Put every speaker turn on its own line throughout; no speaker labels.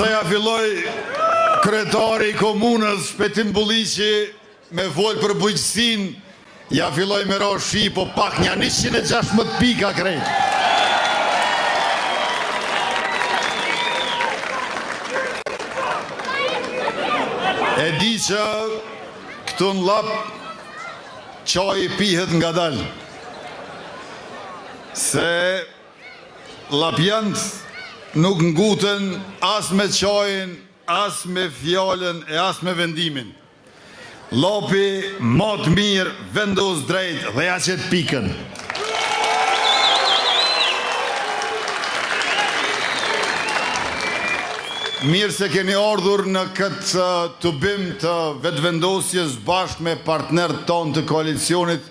Posa ja filloi kryetari i komunës Shpëtim Bulliqi me fol për bujqësinë, ja filloi me ra shi, po pak nja 116 pika krejt. E di që këtu në Llap çaji pihet ngadalë. Se Llapjant nuk nguten as me çajin, as me fjalën e as me vendimin. Llapi mat mirë, vendos drejt dhe ja qet pikën. Mirë se keni ardhur në këtë tubim të Vetëvendosjes bashkë me partnerët tanë të koalicionit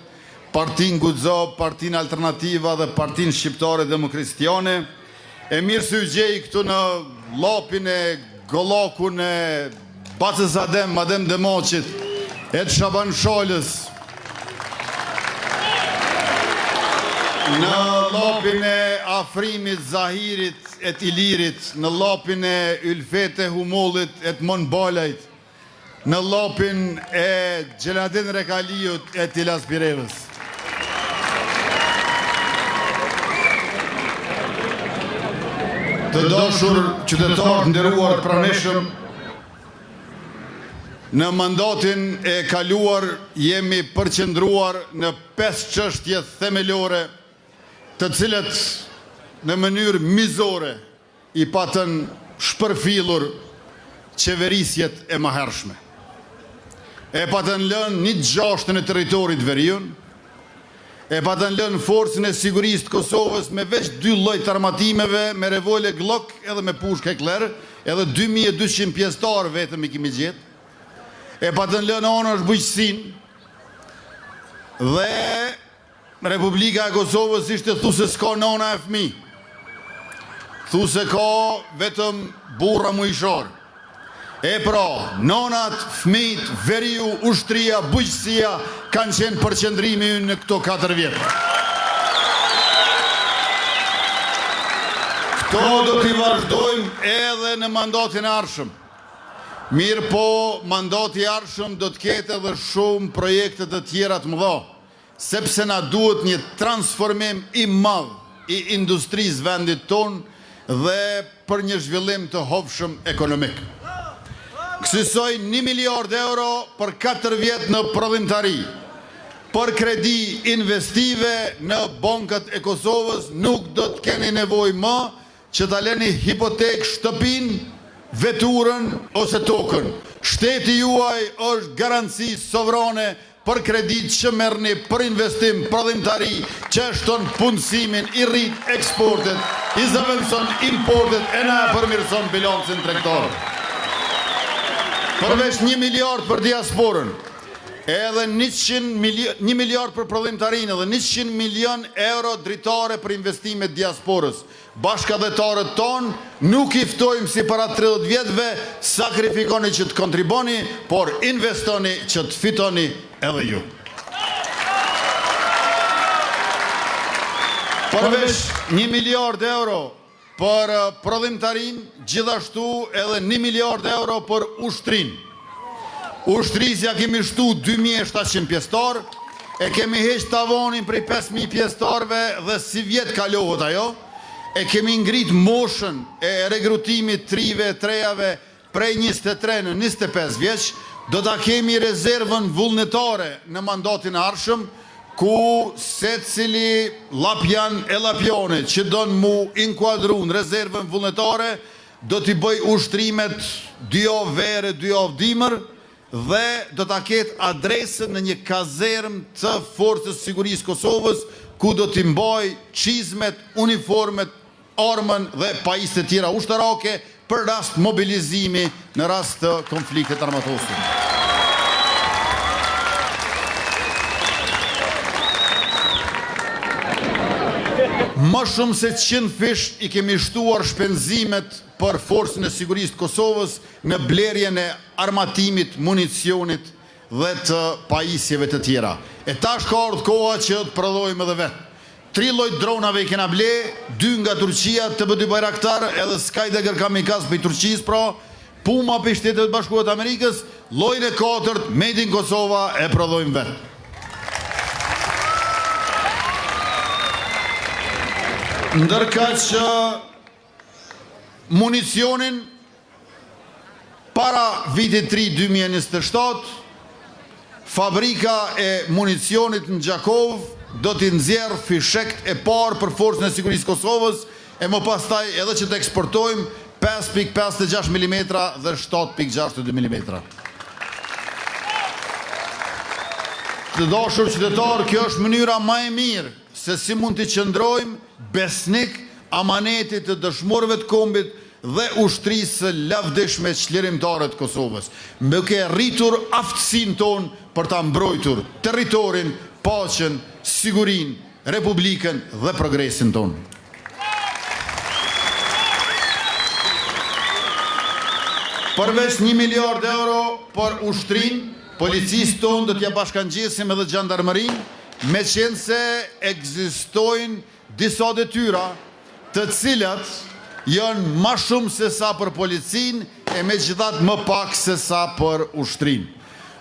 Partinë Guxo, Partinë Alternativa dhe Partinë Shqiptare Demokristiane. E mirë se ju gjej këtu në Llapin e Gollakun e Bacës Adem, Adem Demaçit, e të Shaban Shalës. Në Llapin e Afrimit, Zahirit e të Ilirit, në Llapin e Ylfete Humollit e të Mon Balajt, Në Llapin e Xheladin Rekaliut e të Ilaz Pirevës. Të dashur qytetarë të nderuar të pranishëm, në mandatin e kaluar jemi përqendruar në pesë çështje themelore, të cilat në mënyrë mizore i patën shpërfillur qeverisjet e mëhershme. E patën lënë një të gjashtën e territorit veriun, e patën lënë forcën e sigurisë të Kosovës me veç dy lloj të armatimeve, me revole Glock edhe me pushkë Hekler, edhe 2200 pjesëtarë vetëm i kemi gjetë. E patën lënë anash bujqësinë dhe Republika e Kosovës ishte thu se s'ka nona e fëmijë. Thu se ka vetëm burra mujshor. E pra, nonat, fëmijët, veriu, ushtria, bujqësia kanë qenë përqendrimi ynë në këto 4 vjet. Këto do t'i vazhdojmë edhe në mandatin e ardhshëm. Mirëpo, mandati i ardhshëm do të ketë edhe shumë projekte të tjera të mëdha. Sepse na duhet një transformim i madh i industrisë vendit tonë dhe për një zhvillim të hovshëm ekonomik. Kësisoj një miliard euro për katër vjet në prodhimtari, për kredi investive në bankat e Kosovës nuk do të keni nevojë më Që ta leni hipotekë shtëpinë, veturën ose tokën. Shteti juaj është garanci sovrane për kreditë që merrni për investim, prodhimtari, që e shton punësimin, i rrit eksportet, i zëvendëson importet e na e përmirëson bilancin tregtar. Përveç një miliard për diasporën, edhe një miliard për prodhimtarinë dhe 100 milion euro dritare për investime diasporës. Bashkatdhetarët tonë nuk i ftojmë si para 30 vjetëve, sakrifikoni që të kontriboni, por investoni që të fitoni edhe ju. Përveç një miliard euro për prodhimtarinë, gjithashtu edhe një miliard euro për ushtrinë. Ushtrisë ja kemi shtu 2700 pjesëtarë, e kemi heq tavonin prej 5000 pjesëtarëve dhe sivjet kalohet ajo, e kemi ngrit moshën e rekrutimit të rinjve e të rejave prej 23 në 25 vjeç, do ta kemi rezervën vullnetare në mandatin e ardhshëm, ku secili llapjan e llapjane që don mu inkuadru në rezervën vullnetare, Do t'i bëjë ushtrimet dy javë verë e dy javë dimër dhe do ta ketë adresën në një kazermë të Forcës së Sigurisë së Kosovës ku do t'i mbajë çizmet, uniformet, armën dhe pajisjet e tjera ushtarake për rast mobilizimi në rast të konfliktit të armatosur. Më shumë se 100 fish i kemi shtuar shpenzimet për Forcën e Sigurisë të Kosovës në blerjen e armatimit, municionit dhe të pajisjeve të tjera. E tash ka ardhur koha që të prodhojmë edhe vetë. Tri lloj dronave i kena ble, dy nga Turqia, TB2 Bayraktar edhe Skyjacker Kamikaz prej Turqisë pra, Puma prej Shteteve të Bashkuara të Amerikës, llojin e katërt Made in Kosova e prodhojmë vet. Ndërkaq municionin Para vitit të ri 2027, fabrika e municionit në Gjakovë do t'i nxjerrë fishekët e parë për Forcën e Sigurisë së Kosovës e më pastaj edhe që të eksportojmë 5.56 milimetra dhe 7.62 milimetra. Të dashur qytetarë, kjo është mënyra më e mirë se si mund t'i qëndrojmë besnik amanetit të dëshmorëve të kombit dhe ushtrisë së lavdishme çlirimtare të Kosovës, duke rritur aftësinë tonë për ta mbrojtur territorin, paqen, sigurinë, Republikën dhe progresin tonë. Përveç një miliard euro për ushtrinë, policisë tonë do t'ia bashkangjesim edhe xhandarmërinë, meqenëse ekzistojnë Disa detyra, të cilat janë ma shumë se sa për policinë e megjithatë më pak se sa për ushtrinë.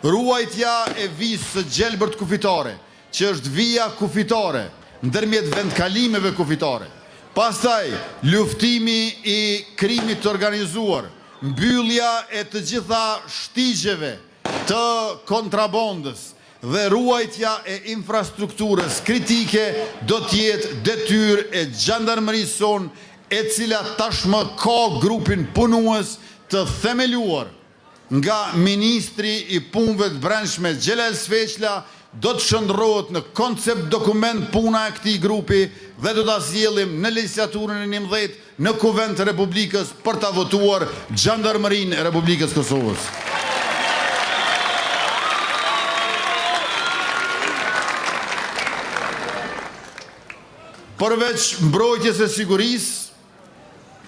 Ruajtja e vijës së gjelbërt kufitare, që është vija kufitare ndërmjet vendkalimeve kufitare. Pastaj, luftimi i krimit të organizuar, mbyllja e të gjitha shtigjeve të kontrabandës, dhe ruajtja e infrastrukturës kritike do të jetë detyrë e xhandarmërisë sonë e cila tashmë ka grupin punues të themeluar nga ministri i Punëve të Brendshme Xhelal Sveçla do të shndërrohet në koncept dokument puna e këtij grupi dhe do ta sjellim në legjislaturën e 11 në Kuvend të Republikës për ta votuar Xhandarmërinë e Republikës së Kosovës. Përveç mbrojtjes e sigurisë,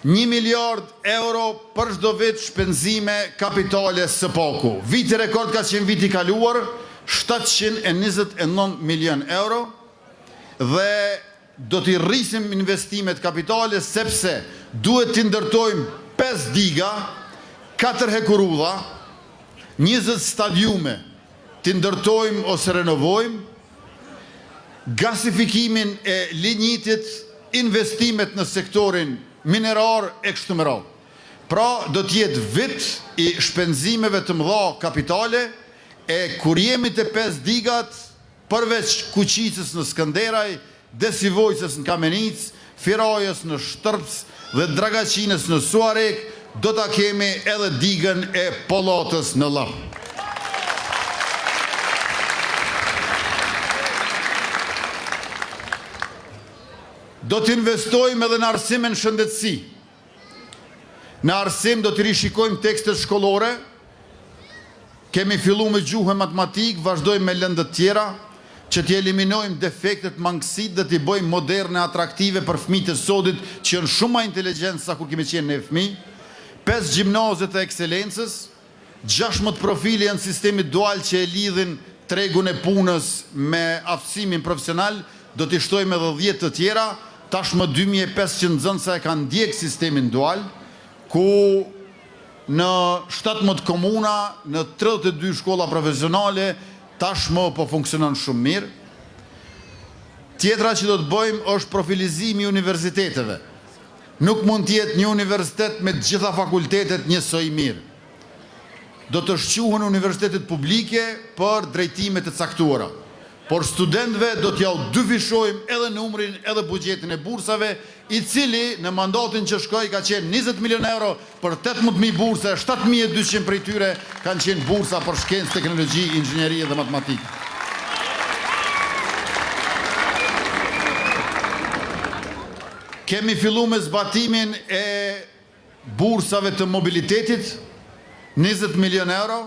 një miliard euro për çdo vit shpenzime kapitale së paku. Viti rekord ka qenë viti i kaluar, 729 milion euro dhe Do t'i rrisim investimet kapitale sepse duhet t'i ndërtojmë pesë diga, katër hekurudha, 20 stadiume t'i ndërtojmë ose renovojmë, gasifikimin e linjitit, investimet në sektorin minerar e kështu me radhë. Pra, do të jetë vit i shpenzimeve të mëdha kapitale e kur jemi te pesë digat, Përveç Kuçicës në Skënderaj, Desivojsës në Kamenicë, Firajës në Shtërpcë dhe Dragaqinës në Suharekë, do ta kemi edhe digën e Pollatës në Llap. Do të investojmë edhe në arsim e në shëndetësi. Në arsim do t'i rishikojmë tekstet shkollore, kemi fillu me gjuhë e matematikë, vazhdojmë me lëndët tjera, që t'i eliminojmë defektet, mangësitë dhe t'i bëjmë moderne, atraktive për fëmijët e sodit që janë shumë ma inteligjent sa kur kemi qenë ne fëmijë. Pesë gjimnaze të ekselencës, 16 profile janë sistemit dual që e lidhin tregun e punës me aftësimin profesional, do t'i shtojmë edhe 10 të tjera, tashmë 2500 nxënësa e kanë ndjek sistemin dual, ku në 17 komuna, në 32 shkolla profesionale, tashmë po funksionon shumë mirë. Tjetra që do të bëjmë është profilizimi i universiteteve. Nuk mund të jetë një universitet me të gjitha fakultetet njësoj mirë. Do të shquhen universitetet publike për drejtime të caktuara. Por studentëve do t'jau dyfishojmë edhe numrin edhe buxhetin e bursave, i cili në mandatin që shkoi ka qenë 20 milion euro për 18.000 bursa e 7.200 prej tyre kanë qenë bursa për shkencë, teknologji, inxhinieri dhe matematikë. Kemi fillu me zbatimin e bursave të mobilitetit, 20 milion euro,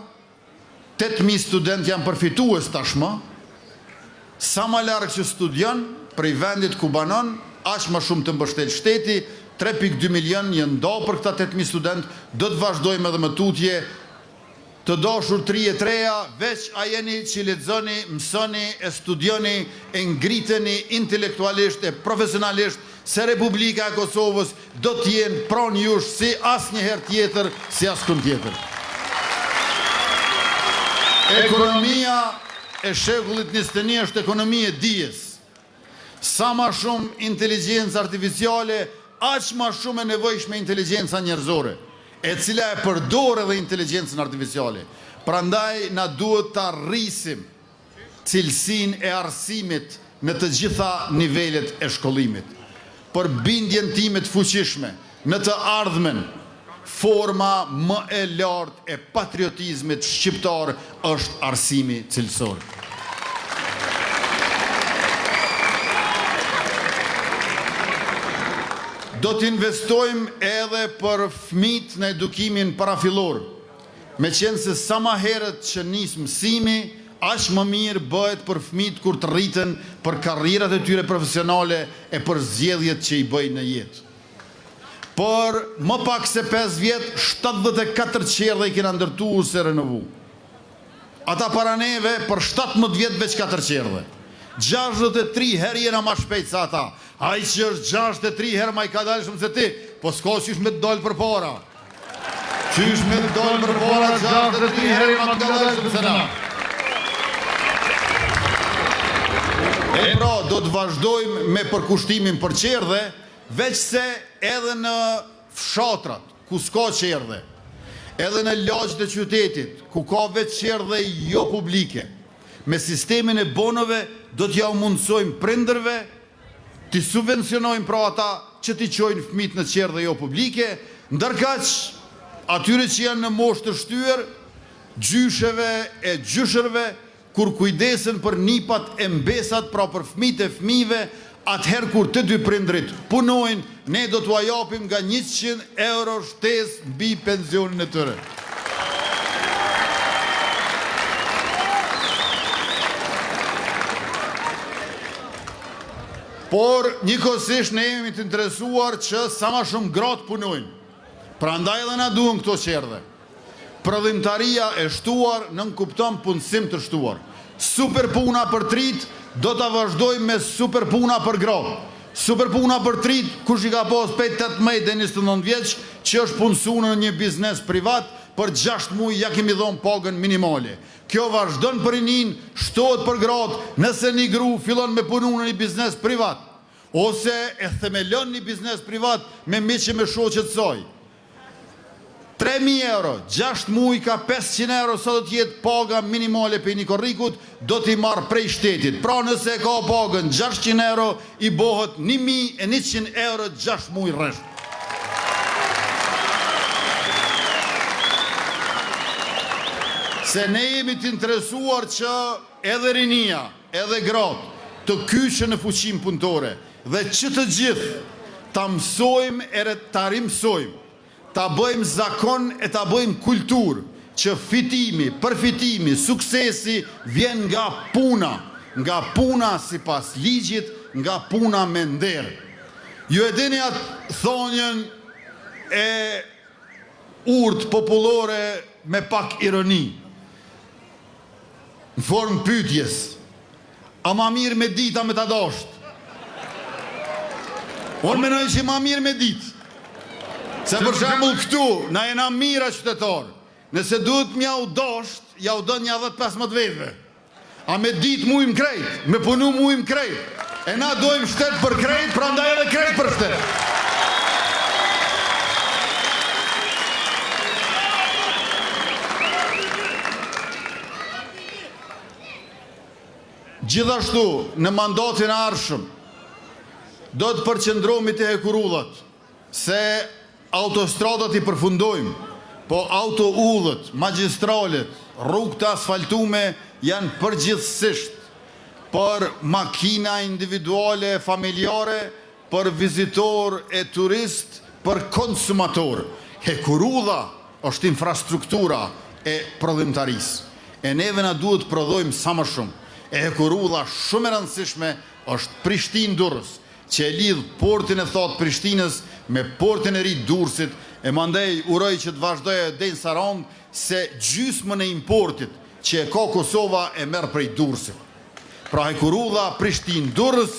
8.000 student janë përfitues tashmë, sa ma larg që studion prej vendit ku banon, aq më shumë të mbështet shteti, 3.2 milion janë nda për këta 8.000 student, do të vazhdojmë edhe më tutje. Të dashur të ri e të reja, veç a jeni që lexoni, mësoni e studioni e ngriteni intelektualisht e profesionalisht se Republika e Kosovës do të jenë pranë jush si asnjëherë tjetër, si askund tjetër. Ekonomia e shekullit 21 është ekonomi e dijes. Sa ma shumë inteligjencë artificiale, aq ma shumë e nevojshme inteligjenca njerëzore, e cila e përdor edhe inteligjencën artificiale. Prandaj na duhet ta rrisim cilësinë e arsimit në të gjitha nivelet e shkollimit. Për bindjen time të fuqishme, në të ardhmen, forma më e lartë e patriotizmit shqiptar është arsimi cilësor. Do të investojmë edhe për fëmijët në edukimin parafillor, meqenëse sa ma herët që nis mësimi, aq më mirë bëhet për fëmijët kur të rriten për karrierat e tyre profesionale e për zgjedhjet që i bëjnë në jetë. Për më pak se 5 vjet, 74 çerdhe i kena ndërtu ose renovu. Ata para neve për 17 vjet veç 4 çerdhe. 63 herë jena ma shpejt se ata. Ai që është 63 herë ma i kadalshëm se ti, po s'ka qysh me të dalë përpara. Qysh me të dalë përpara 63 herë ma të kadalshëm se na. E pra, do të vazhdojmë me përkushtimin për çerdhe, veçse edhe në fshatrat, ku s'ka çerdhe, edhe në lagjet e qytetit, ku ka veç çerdhe jo publike, me sistemin e bonove do t'jau mundësojmë prindërve t'i subvencionojmë pra ata që t'i çojnë fëmijët në çerdhe jo publike, ndërkaq atyre që janë në moshë të shtyer, gjysheve e gjyshërve, kur kujdesen për nipat e mbesat, pra për fëmijët e fëmijëve, atëherë kur të dy prindërit punojnë, ne do t'ua japim nga 100 euro shtesë mbi pensionin e tyre. Por, njëkohësisht ne jemi të interesuar që sa ma shumë gratë punojnë. Prandaj edhe na duhen këto çerdhe. Prodhimtaria e shtuar nënkupton punësim të shtuar. Super puna për të rinjtë do ta vazhdojmë me super puna për gratë. Super puna për të rinjtë, kush i ka pas prej 18 deri 29 vjeç, që është punësuar në një biznes privat, për 6 muaj ja kemi dhënë pagën minimale. Kjo vazhdon për rininë, shtohet për gratë, nëse një gru fillon me punu në një biznes privat, ose e themelon një biznes privat me miq e me shoqet saj. 3.000 euro, 6 muaj ka 500 euro, sa do të jetë paga minimale prej një korrikut, do t'i marrë prej shtetit. Pra nëse e ka pagën 600 euro, i bohet 1.100 euro 6 muaj rresht. Se ne jemi të interesuar që edhe rinia, edhe gratë, të kyçen në fuqinë punëtore dhe që të gjithë ta mësojmë e ta rimësojmë, ta bëjmë zakon e ta bëjmë kulturë që fitimi, përfitimi, suksesi vjen nga puna, nga puna sipas ligjit, nga puna me nder. Ju e dini atë thonjën e urtë popullore me pak ironi, në formë pyetjes, a ma mirë me ditë a me ta dasht? Unë menoj që ma mirë me ditë. Se për shembull këtu, na jena mira qytetarë. Nëse duhet m'jau dasht, jau don nja 10-15 vetëve. A me ditë mujmë krejt, me punu mujmë krejt. E na dojmë shtet për krejt, prandaj edhe krejt për shtet. Gjithashtu, në mandatin e ardhshëm, do të përqendrohemi te hekurudhat, se autostradat i përfundojmë, po autoudhët, magjistralet, rrugët e asfaltume janë përgjithësisht për makina individuale e familjare, për vizitor e turist, për konsumator. Hekurudha është infrastruktura e prodhimtarisë. E neve na duhet të prodhojmë sa më shumë. E hekurudha shumë e rëndësishme është Prishtinë-Durrës, që e lidh portin e thatë Prishtinës me portin e ri të Durrësit, e mandej uroj që të vazhdojë deri në Sarandë, se gjysmën e importit që e ka Kosova e merr prej Durrësit. Pra hekurudha Prishtinë-Durrës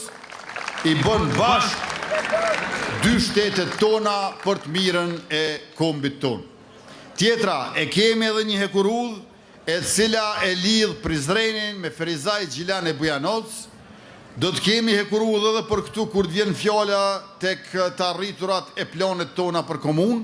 i bën bashkë dy shtetet tona për të mirën e kombit tonë. Tjetra, e kemi edhe një hekurudhë e cila e lidh Prizrenin me Ferizaj, Gjilan e Bujanoc, do të kemi hekurudhë edhe për këtu kur të vjen fjala tek të arriturat e planet tona për komunë,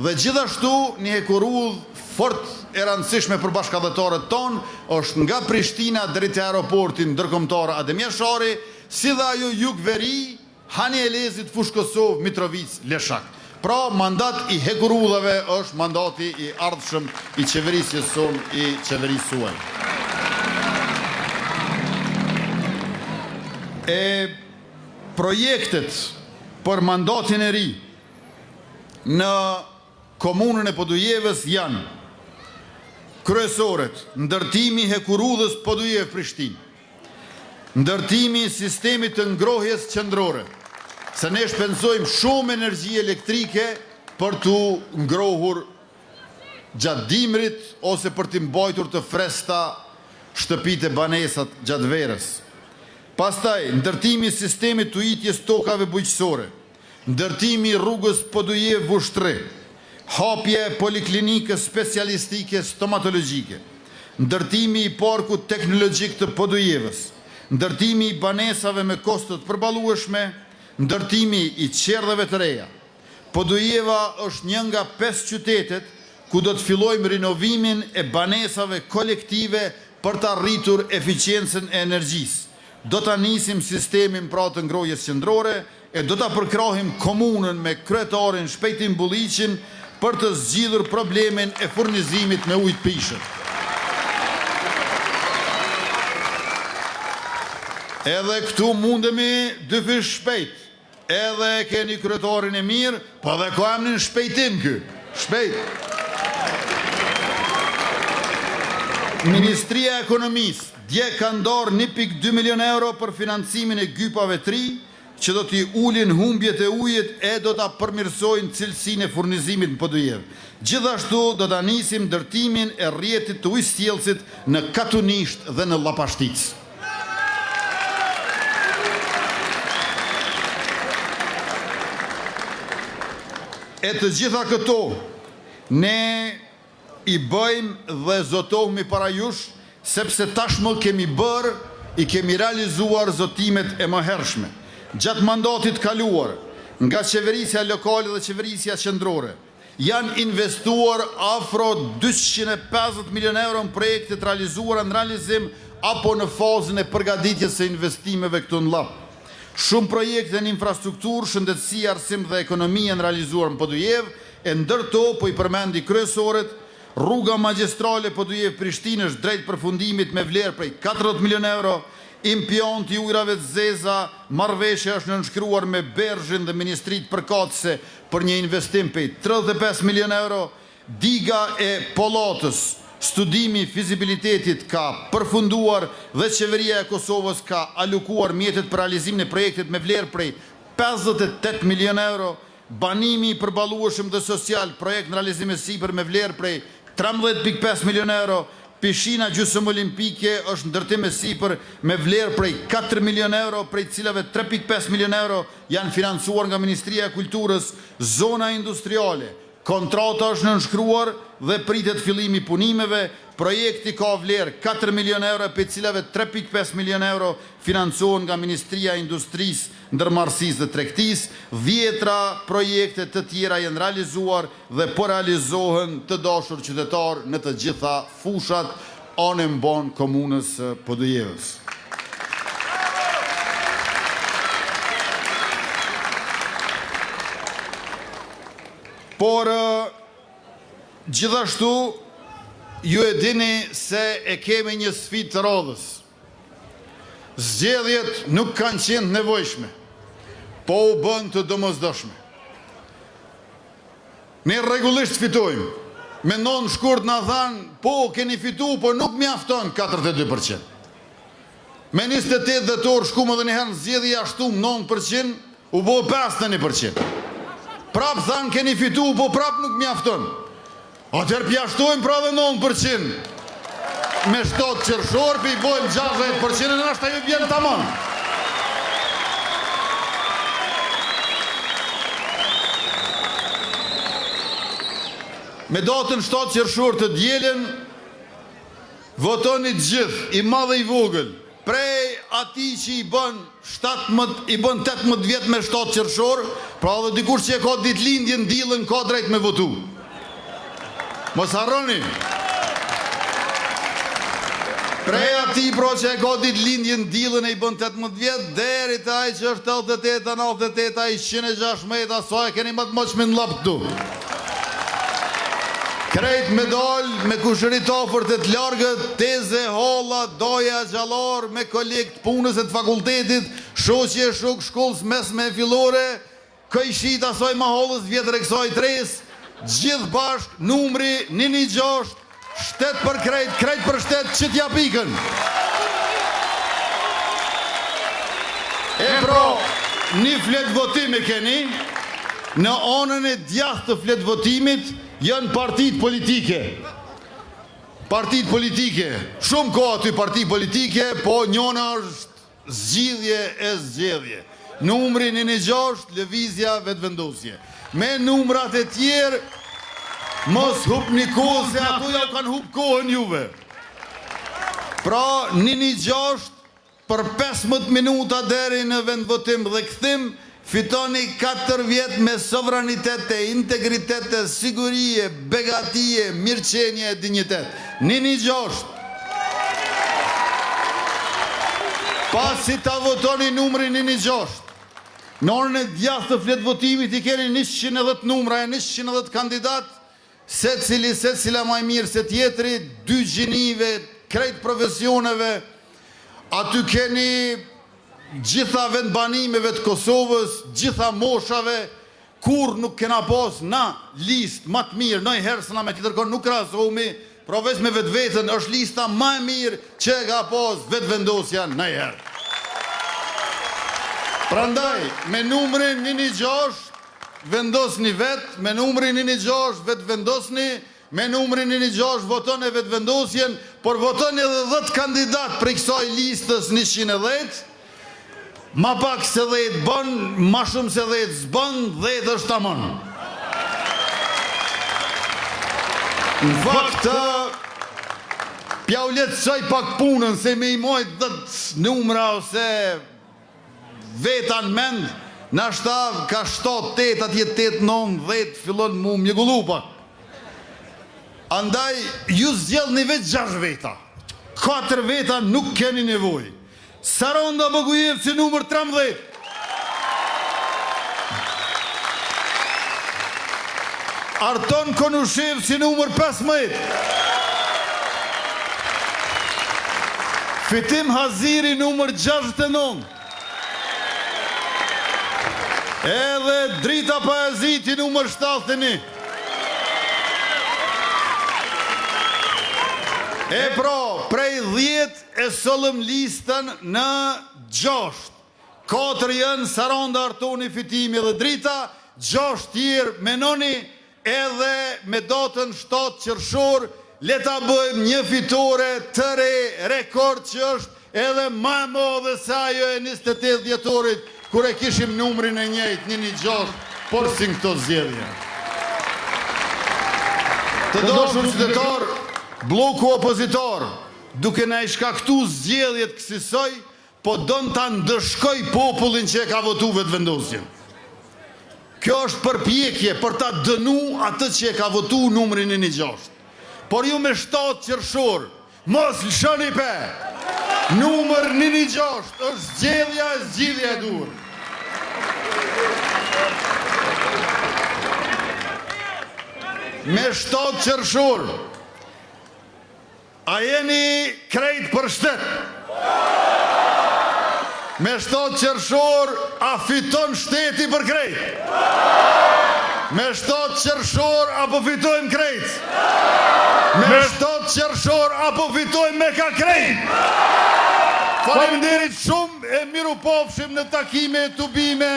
dhe gjithashtu një hekurudhë fort e rëndësishme për bashkatdhetarët tonë është nga Prishtina deri te aeroporti ndërkombëtar Adem Jashari, si dhe ajo jug-veri, Hani Elezit, Fushë Kosovë, Mitrovicë, Leshak. Pra, mandat i hekurudhave është mandati i ardhshëm i qeverisjes sonë, i qeverisë suaj. E projektet për mandatin e ri në Komunën e Podujevës janë kryesoret, ndërtimi i hekurudhës Podujevë-Prishtinë, ndërtimi i sistemit të ngrohjes qendrore, se ne shpenzojmë shumë energji elektrike për t'u ngrohur gjatë dimrit ose për t'i mbajtur të freskëta shtëpitë e banesat gjatë verës. Pastaj, ndërtimi i sistemit të ujitjes tokave bujqësore, Ndërtimi i rrugës Podujevë-Vushtrri, hapja e poliklinikës specialistike stomatologjike, ndërtimi i parkut teknologjik të Podujevës, ndërtimi i banesave me kosto të përballueshme, ndërtimi i çerdheve të reja. Podujeva është një nga pesë qytetet ku do të fillojmë rinovimin e banesave kolektive për ta rritur efiçiencën e energjisë. Do ta nisim sistemin pra të ngrohjes qendrore e do ta përkrahim komunën me kryetarin Shpejtim Bulliqin për të zgjidhur problemin e furnizimit me ujë të pijshëm. Edhe këtu mundemi dyfish shpejt. Edhe e keni kryetarin e mirë, po edhe ka emrin Shpejtim ky. Shpejt. Ministria e Ekonomisë dje ka ndarë 1.2 milion euro për financimin e gypave të ri, që do t'i ulin humbjet e ujit e do ta përmirësojnë cilësinë e furnizimit në Podujevë. Gjithashtu do ta nisim ndërtimin e rrjetit të ujësjellësit në Katunisht dhe në Llapashticë. E të gjitha këto ne i bëjmë dhe zotohemi para jush, sepse tashmë kemi bërë, i kemi realizuar zotimet e mëhershme. Gjatë mandatit të kaluar, nga qeverisja lokale dhe qeverisja qendrore, janë investuar afro 250 milionë euro në projekte të realizuara në realizim apo në fazën e përgatitjes së investimeve këtu në Llap. Shumë projekte në infrastrukturë, shëndetësi, arsim dhe ekonomi janë realizuar në Podujevë, e ndër to po i përmendi kryesoret, rruga magjistrale Podujevë-Prishtinë është drejt përfundimit me vlerë prej 40 milionë euro, impianti i ujërave të zeza, marrëveshja është nënshkruar me BERZH-in dhe ministritë përkatëse për një investim prej 35 milionë euro, diga e Pollatës, studimi i fizibilitetit ka përfunduar dhe Qeveria e Kosovës ka alokuar mjetet për realizimin e projektit me vlerë prej 58 milionë euro, banimi i përballueshëm dhe social, projekt në realizim e sipër me vlerë prej 13.5 milionë euro, pishina gjysmë olimpike është ndërtim e sipër me vlerë prej 4 milionë euro, prej cilave 3.5 milionë euro janë financuar nga Ministria e Kulturës, zona industriale, kontrata është nënshkruar dhe pritet fillimi i punimeve, projekti ka vlerë 4 milionë euro, prej cilave 3.5 milionë euro financohen nga Ministria e Industrisë, Ndërmarrësisë dhe Tregtisë, dhjetra projekte të tjera janë realizuar dhe po realizohen të dashur qytetarë në të gjitha fushat anembanë komunës së Podujevës. Por, gjithashtu, ju e dini se e kemi një sfidë të radhës. Zgjedhjet nuk kanë qenë të nevojshme, po u bënë të domosdoshme. Ne rregullisht fitojmë. Me 9 shkurt na thanë, po keni fitu, po nuk mjafton 42%. Me 28 dhjetor shkum edhe një herë në zgjedhje ja shtum 9%, u bo 51%. Prap thanë keni fitu, po prap nuk mjafton. Atëherë p'ja shtojmë pra dhe 9% me 7 qershor, p'i bojmë 60% e nashta ju bjen tamon. Me datën 7 qershor të dielën, Votoni të gjithë, i madh e i vogël, prej atij që i bën 17, i bën 18 vjet me 7 qershor, pra edhe dikush që e ka ditëlindjen t'dielën ka drejt me votu. Mos harroni. Prej atij pra që e ka ditëlindjen t'dielën e i bën 18 vjet, deri te ai që është 88, 98, 116, sa e keni më të moçmin në Llap këtu. Krejt me dal, me kushëri të afërt e të largët, teze, halla, daja, axhallarë, me kolegë të punës e të fakultetit, shoqe e shokë shkollës mesme e fillore, kojshi të asaj mahallës vjetër e kësaj të resë, gjithë bashkë, numri 116, Shtet për krejt, krejt për shtet, qitja pikën. E pra, një fletëvotim e keni, në anën e djathtë të fletëvotimit janë partitë politike. Partitë politike, shumë ka aty parti politike, po njona është Zgjidhje e zgjedhje. Numri 116, Lëvizja Vetëvendosje. Me numrat e tjerë, mos hupni kohë se ato jau kanë hup kohën juve. Pra, 116 për 15 minuta deri në vendvotim dhe kthim, fitoni 4 vjet me sovranitet e integritet e siguri e begati e mirëqenie e dinjitet. 116. Pasi ta votoni numrin 116, në anën e djathtë të fletëvotimit i keni 110 numra e 110 kandidatë, secili, secila ma i mirë se tjetri, dy gjinive, krejt profesioneve, aty keni gjitha vendbanimeve të Kosovës, gjitha moshave, kurrë nuk kena pas na listë ma të mirë, najherë se na me tjetërkon nuk krahasohemi, pra veç me vetveten është lista ma e mirë që e ka pas Vetëvendosja najherë. Prandaj, me numrin 116 vendosni vetë, me numrin 116 vetëvendosni, Me numrin 116 votoni Vetëvendosjen, por votoni edhe 10 kandidatë prej kësaj listës 110, ma pak se 10 bën, ma shumë se 10 s'bën, 10 është tamon. Në fakt, p'jau lehtësoj pak punën se me i majt 10 numra ose veta në mend, nashta ka 7, 8, atje 8, 9, 10, fillon mu mjegullu pak. Andaj, ju zgjedhni veç 6 veta. 4 veta nuk keni nevojë. Saranda Bogujevci numër 13. Arton Konushevci numër 15. Fitim Haziri numër 69. Edhe Drita Pajaziti numër 71. E pra, prej 10 e sollëm listën në 6. Katër janë Saranda, Artoni, Fitimi dhe Drita, 6 tjerë menoni edhe me datën 7 qershor le ta bëjmë një fitore të re rekord që është edhe ma e madhe se ajo e 28 dhjetorit kur e kishim numrin e njëjtë 116 por si në këto zgjedhje. Të dashur qytetar, blloku opozitar, duke na i shkaktu zgjedhjet kësisoj, Po don ta ndëshkoj popullin që e ka votu Vetëvendosjen. Kjo është përpjekje për ta dënu atë që e ka votu numrin 116. Por ju me 7 qershor, mos lëshoni pe! Numër 116 është zgjedhja e zgjidhja e duhur. Me 7 qershor, A jeni krejt për shtet? Me 7 qershor, a fiton shteti për krejt? Me 7 qershor, a po fitojmë krejt? Me 7 qershor, a po fitojmë me ka krejt? Faleminderit shumë e mirupafshim në takime e tubime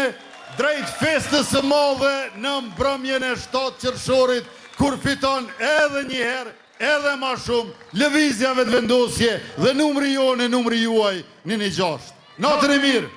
drejt festës së madhe në mbrëmjen e 7 qershorit. kur fiton edhe një herë edhe ma shumë Lëvizja Vetëvendosje dhe numri jonë e numri juaj 116. Natën e mirë!